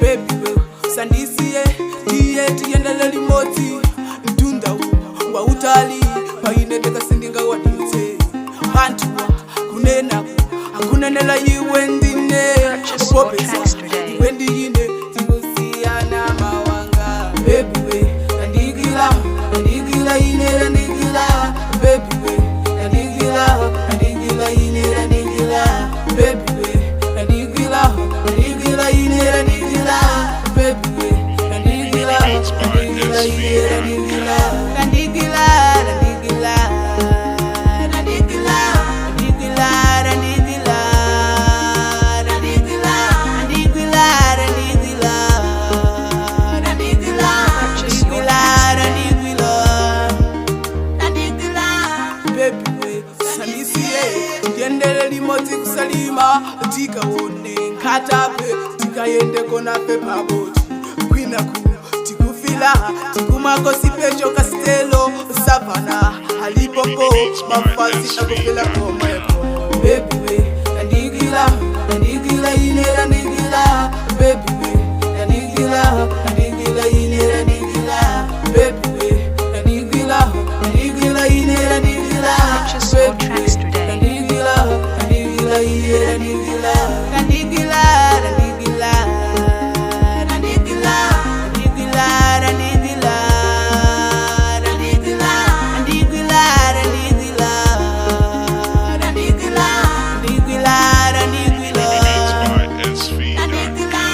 Baby we, sandisiye, tiye tiyendele limodzi. Mtunda wautali, paine ndekasindingawaditse. Anthuwa kunena akunenela iwe ndine. Purchase your Popeza tracks today. iwe ndiyine tikusiyana mawanga. Baby we, ndandikila, ndandikila ine, ndandikila. Baby we, ndandikila, ndandikila ine, ndandikila. Baby we, ndandikila, ndandikila ine, ndandikila. Baby we, ndandikila, ndandikila ine, ndandikila, ndandikila, ndandikila, ndandikila, ndandikila, ndandikila, ndandikila, ndandikila, ndandikila, ndandikila. Purchase your tracks today. Ndandikila, baby we, sandisiye, tiyendele limodzi kuSalima, tikaone Nkhata Bay, tikayende konafe paboti kwinaku tikufila tikumako Sipesho Kastelo Savana alipopo mafasi akufila komweko. Baby we, ndandikila, ndandikila ine, ndandikila. Baby we, ndandikila, ndandikila ine, ndandikila. Baby we, ndandikila, ndandikila ine, ndandikila. Purchase your Baby we, tracks today. ndandikila, ndandikila ine, ndandikila, ndandikila, ndandikila, ndandikila, ndandikila, ndandikila, ndandikila, ndandikila, ndandikila, ndandikila, ndandikila, ndandikila.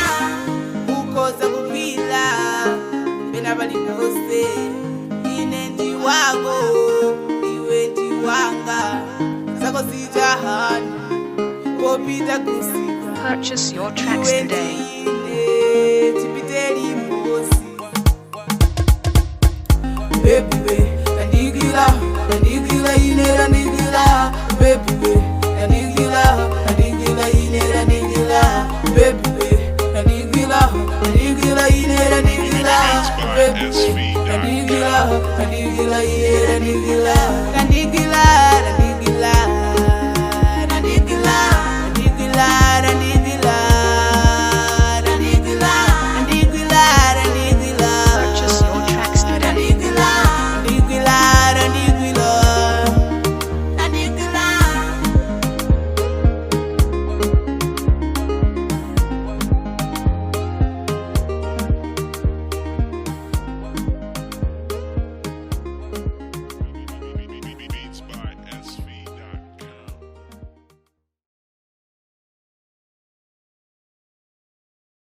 Ukhoza kuphila pena palipose, ine ndi wako, iwe ndi wanga, zako zijahani popita kusika. Purchase your tracks Iwe today. ndine tipite limodzi. Baby we, ndandikila, ndandikila ine, ndandikila. Baby we.